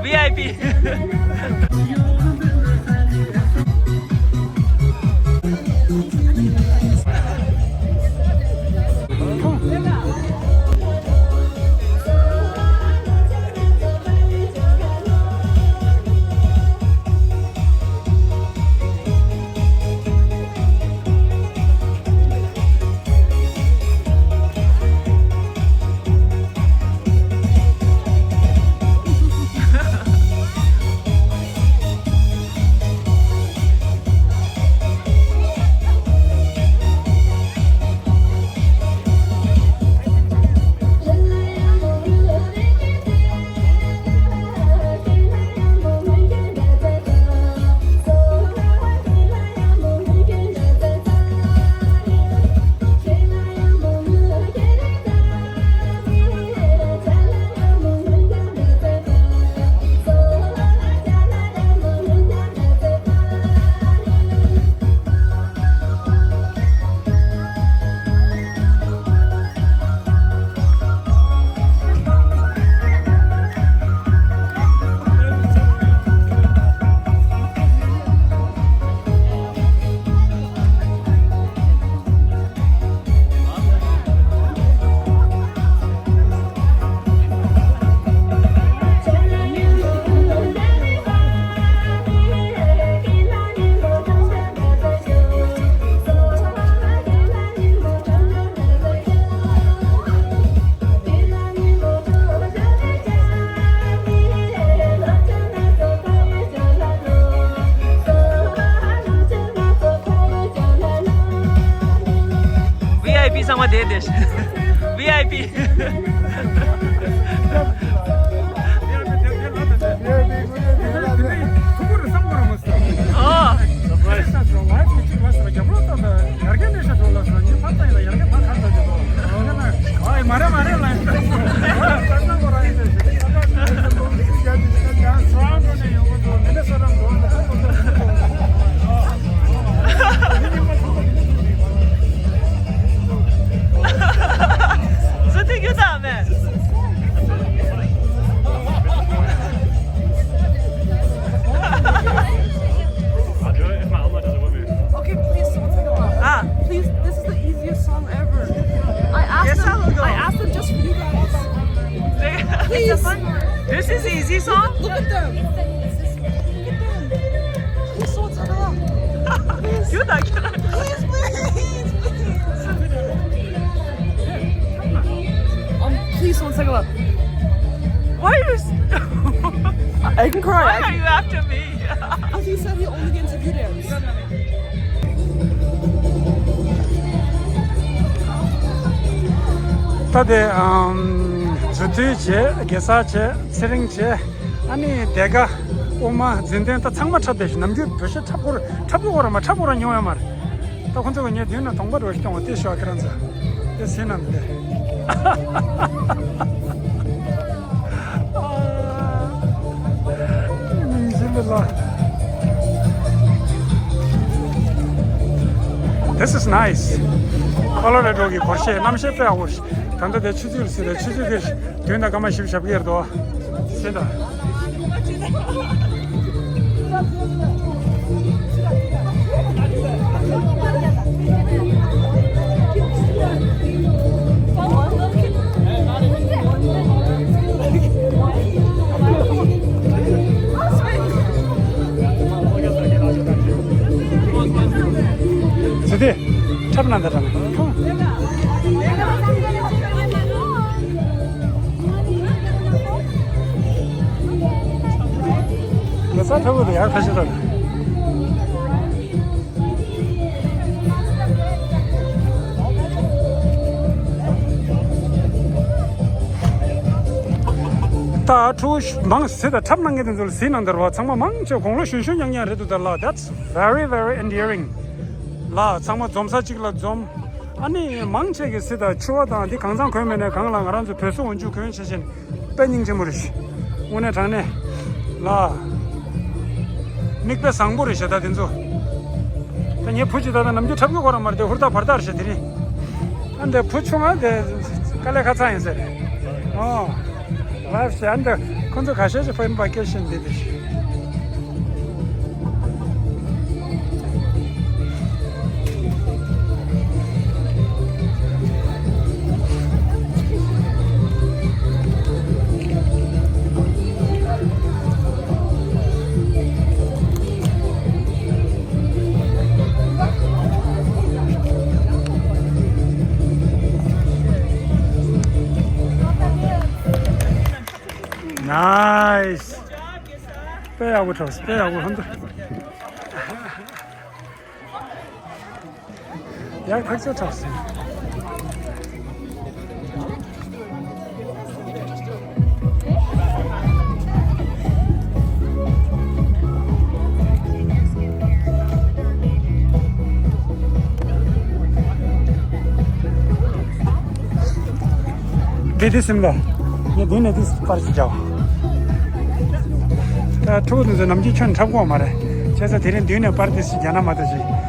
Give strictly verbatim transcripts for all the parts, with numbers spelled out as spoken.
V I P. V I P ཚང་མ་བསྡད་བསྡད་བཞིན། V I P། ཨོ། Okay, please, someone take a look. Ah. Please, this is the easiest song ever. I asked them, I asked them just for you guys. Please. This is easy song. Look at them. Look at them. Please, someone take a look. Please. Please, please, please. Um, please, someone take a look. Why are you s- I can cry. Why are you after me? Because he said he only gets a few dance. ད་དེ་ཨམ་རྫུ་འཕྲུལ་བྱས། གེ་སར་བྱས། ཚེ་རིང་བྱས། ཨ་ནི་སྡེ་དགའ། དབུ་མ། འཛིན་བདུན། ད་ཚང་མ་འཁྲབ་བསྡད་ཤག་ནམ་རྒྱུན་བོད་གཞས་འཁྲབ་སྐོར་འཁྲབ་སྐོར་ར་མ་འཁྲབ་སྐོར་ར་མྱོང་ཡོད་མ་རེད། ད་ཁོ་ཚོ་གི་ངའི་མདུན་ན་གདོང་པ་འདྲ་བོ་ཞིག་སྐྱོང་བ་དེ་ཤོག་ཁྱེད་རང་ཚོ། དེ་ཟིན་ན་འདི། This is nice. ཀོ་ལོ་ར་ཌོ་གི་སྒོར་གཞས་རྣམ་ཤེས་དཔེ་ཡག་པོ་རེད། ད་ལྟ་དེ་ཆུ་ཚོད་ལ་ཟིན་རེད། ཆུ་ཚོད་དེ་བདུན་དང་སྐར་མ་བཞི་བཅུ་ཞེ་བརྒྱད་རེད་དོ། ཟིན་ད། ཟི་དེ་འཁྲབ་ན་འདི་རང་། ལོ་ཙཱ་ཁྲ་བོ་དེ་ཡར་ཁ་ཤས་དང་། ད་ཕྲུ་གུ་མང་ཟེར་ད་འཁྲབ་གནང་མཁན་དེ་ཚོ་ལ་གཟིགས་གནང་དེར་བ། ཚང་མ་མང་ཆེ་དགུང་ལོ་གཞོན་གཞོན་ཡང་ཡང་རེད་འདུག་ད་ལ། That's very, very endearing. ལ་ཚང་མ་འཛོམས་ས་གཅིག་ལ་འཛོམས། ཨ་ནི་མང་ཆེ་གི་སི་ད་ཕྱུ་པ་དང་འདི་གང་ཚང་གོན་མེད་ནས་གང་ལ་ང་རང་ཚོ་བོད་སོག་འོན་ཆུ་གོན་བྱེད་བཞིན་དཔེ་སྙིང་རྗེ་མོ་རེད། དངོས་གནས་དྲང་གནས་ལ་མིག་དཔེ་བཟང་པོ་རེད་ཤག་ད་དེ་ཚོ། ད་ངའི་བུ་ཅིག་ད་ལྟ་ནམ་རྒྱུན་འཁྲབ་ཀྱི་ཁོ་རང་མ་རེད་དེ། ཧུར་ཐག་བར་ཐག་རེད་ཤག་དེ་རིང་ཨ་འདི་བུ་ཆུང་ང་དེ་དཀའ་ལས་ཁག་ཚ་ཡིན་ཟེར། ཨོ། ལབ་ཤག་ཨ་འདི་ ཁོང་ཚོ་ཁ་ཤས་ཀྱིས་ཕ་ཡུལ་པ་སྐད་བཤད་འདི་འདི་ཞིག Nice. དཔེ་ཡག་པོ་འཁྲབ་སོང་། དཔེ་ཡག་པོ་ཧོན་ཏོ། ཡག་ཐག་ཆོད་འཁྲབ་སོང་། འདི་འདི་སིམ་ལ། ངས་འདི་ནས་འདི་པར་ཞིག་རྒྱག་ད་ཕྲུ་གུ་དེ་ཚོ་ནམ་རྒྱུན་ཁྱོན་འཁྲབ་གོ་མ་རེད། བྱས་ཙང་དེ་རིང་མདུན་ནས་པར་འདི་ཞིག་རྒྱག་ན་མ་གཏོགས་ཞིག་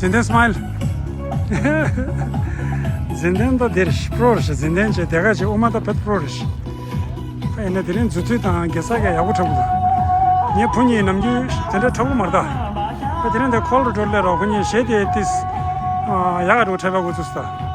འཛིན་ལྡན་སྨའིལ། འཛིན་ལྡན་ད་འདིར་པྲོ་རེད་ཤག་འཛིན་ལྡན་བྱས་དེ་ག་ཅིག་དབུ་མ་ད་བེད་པྲོ་རེད་ཤག་ཨ་ཡིན་ན་དེ་རིང་འཛུལ་དུས་དང་དགེ་རྩ་གས་ཡག་པོ་འཁྲབ་གི་འདུག་ངའི་བུ་གཉིས་ནམ་རྒྱུན་དེ་འདྲ་འཁྲབ་གི་མ་རེད་ད། ད་དེ་རིང་དེ་ཁོལ་རུ་འགྲོ་སླེབས་རོགས་ཁོ་གཉིས་གཞས་དེ་ཏིས་ཡག་ག་འགྲོ་འཁྲབ་པ་གོ་ཚུགས་སོང་ད།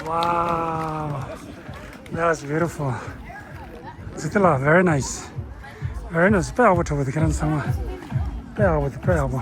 Wow, that's beautiful. Zitila, very nice. Very nice. དཔེ་ཡག་པོ་འཁྲབ་པ་དེ་ཁྱེད་རང་ཚང་མ། དཔེ་ཡག་པོ་འདུག་དཔེ་ཡག་པོ།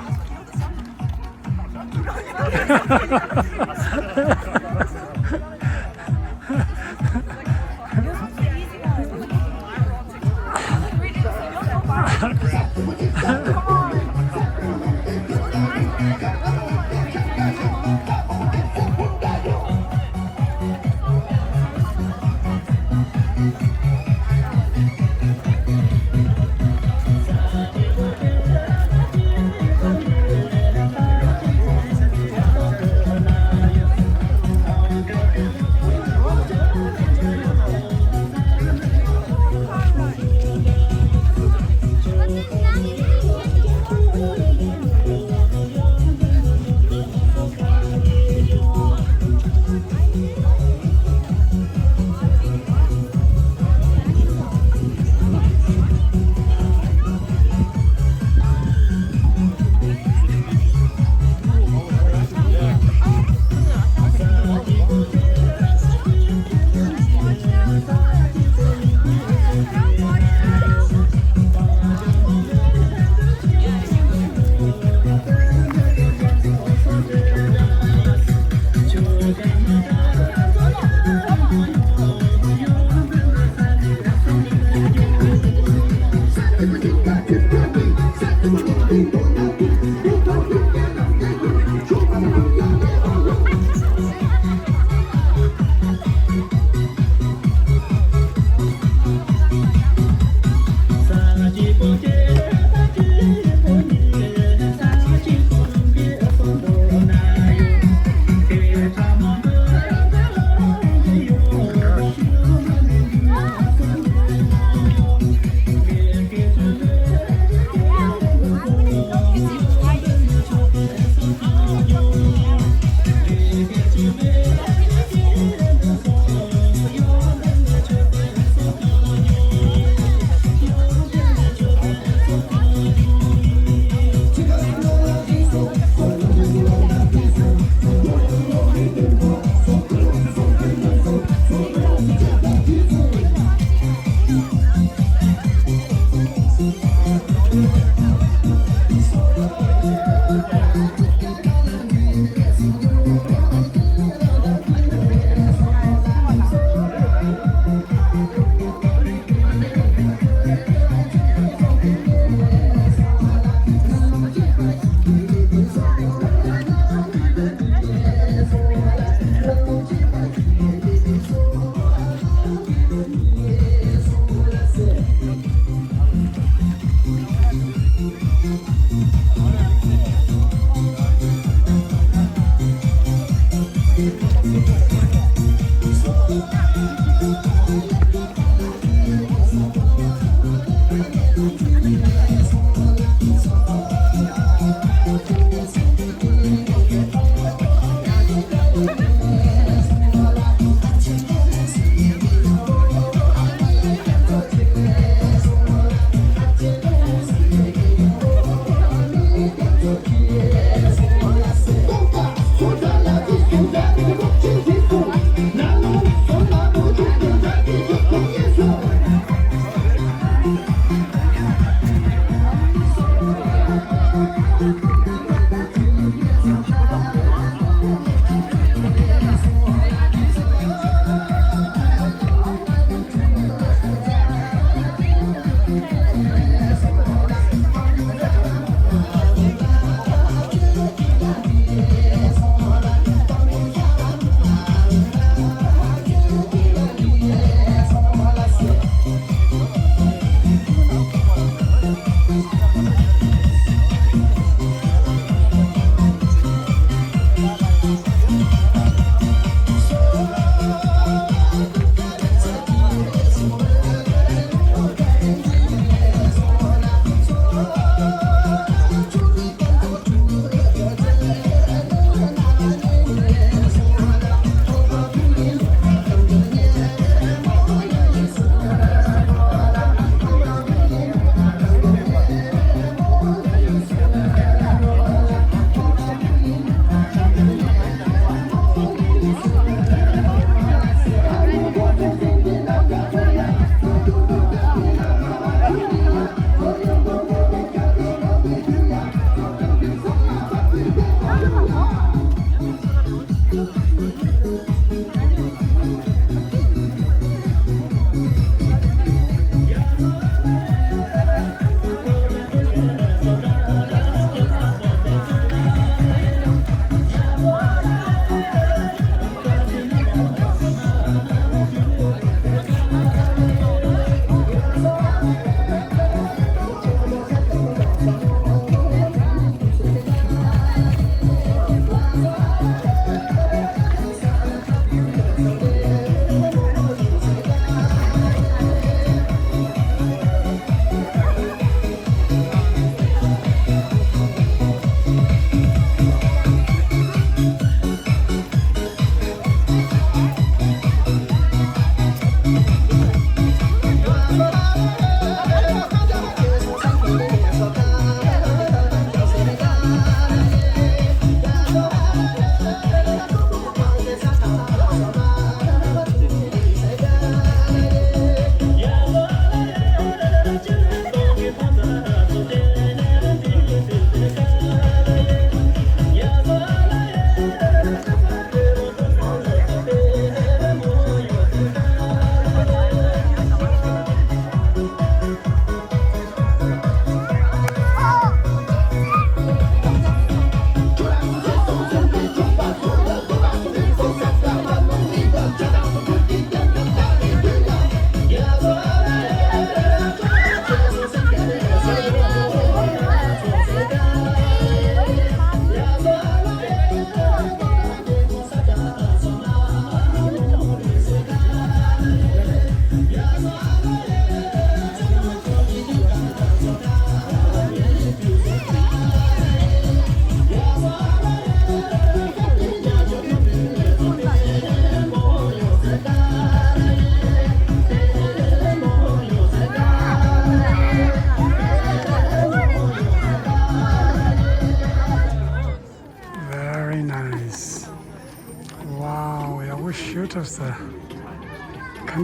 ག་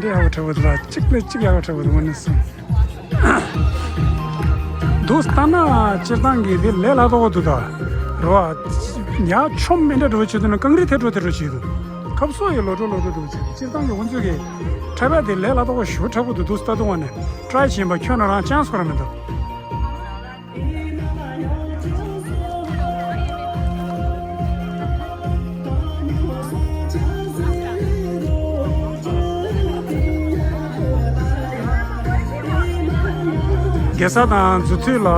འདྲ་ཡག་པོ་འཁྲབ་པ་འདུག་ལ། གཅིག་ལས་གཅིག་ཡག་པོ་འཁྲབ་པ་འདུག་དངོས་གནས་སོང་། འདུག་ལྟ་ན་སྤྱིར་བཏང་གི་དེ་ལས་སླ་ཏོག་པོ་འདུག་ད། རོ་ཨ། ཉག་ཆོམ་མི་འདྲ་འགྲོ་བྱེད་དུས་ན་རྐང་རིས་ཐལ་འགྲོ་ཐལ་འགྲོ་བྱེད་འདུག་ཁབ་སོ་ཡི་ལོ་འགྲོ་ལོ་འགྲོ་འགྲོ་བྱེད། སྤྱིར་བཏང་གི་འུ་ཚོ་གི་འཁྲབ་ཡ་དེ་ལས་སླ་ཏོག་པོ་ཞེ་པོ་འཁྲབ་གི་འདུག་འདུག་ལྟ་དུས་ང་ནས་ཀྲའི་བྱས་ཡིན་པ། ཁྱོད་ན་རང་ཅན་སུ་ར་མི་འདུག་རྒྱལ་ས་དང་རྫུ་འཕྲུལ་ལ་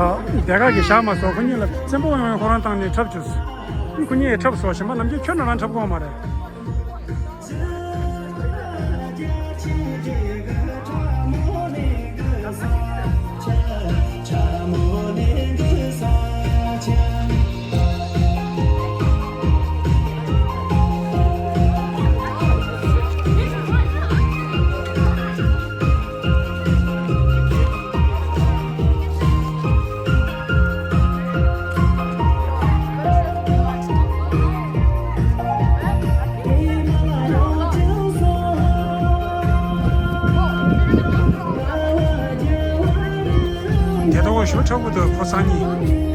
སྡེ་ཁག་གི་བཞག་མ་སོང་། ཁོ་གཉིས་ལ་བཙན་པོ་ཡོང་ཡོང་ཁོ་རང་བཏང་ནས་འཁྲབ་བཅུག་ཁོ་གཉིས་འཁྲབ་སོང་། གཞན་པ་ནམ་རྒྱུན་ཁྱོད་ན་རང་འཁྲབ་གོ་མ་རེད། དེ་ཐོག་ཞུ་ཁྲ་བོ་དུ་ཕོ་སང་ཉིན།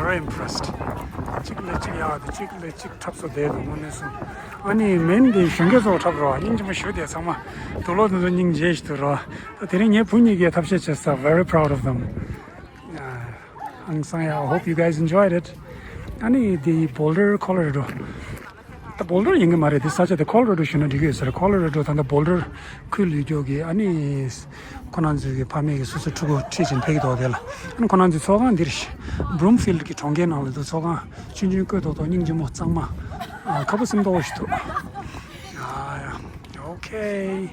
very impressed. གཅིག་ལས་གཅིག་ཡག་འདུག་གཅིག་ལས་གཅིག་འཁྲབ་སོ་བསྡད་འདུག་དངོས་གནས་སོང་། ཨ་ནི་མེན་དེ་གཞོན་སྐྱེས་ཚོ་འཁྲབ་རོགས། སྙིང་རྗེ་མོ་ཞུ་དེ་ཚང་མ་དུག་ལོག་དེ་ཚོ་སྙིང་རྗེ་ཞིག་འདུག་རོགས། ད་དེ་རིང་ངའི་བུ་གཉིས་ཀས་ཐབས་ཤེས་བྱས་ས། Very proud of them. ཨང་སང་ཡ། I hope you guys enjoyed it. ཨ་ནི་དེ་Boulder, Colorado. ད་Boulder ཡིན་གི་མ་རེད། དེ་ས་ཆ་དེ་Colorado ཞུས་ན་འགྲིག་གི་ཡོད་ས་རེད། Colorado ད་ལྟ་Boulder ཁུལ་ལུས་རྒྱུ་གི་ཨ་ནི་ཁོ་རང་ཚོའི་གི་ཕ་མེས་ཀྱི་སོ་སོའི་ཕྲུ་གུ་ཁྲིད་ཅིང་ཕེབས་ཀྱི་འདུག་དེ་ལ། ཨ་ནི་ཁོ་རང་ཚོའི་ཚོགས་ཁང་འདིར་Broomfield གི་གྲོང་ཁྱེར་ནང་ལ་འདུག་ཚོགས་ཁང་ཆུང་ཆུང་བཀོད་ཐོག་ཐོག་སྙིང་རྗེ་མོ་གཙང་མ། ཨ་ཁ་པོ་སེམས་སྟོང་བ་ཞིག་འདུག་ཡ་ཡ། Okay.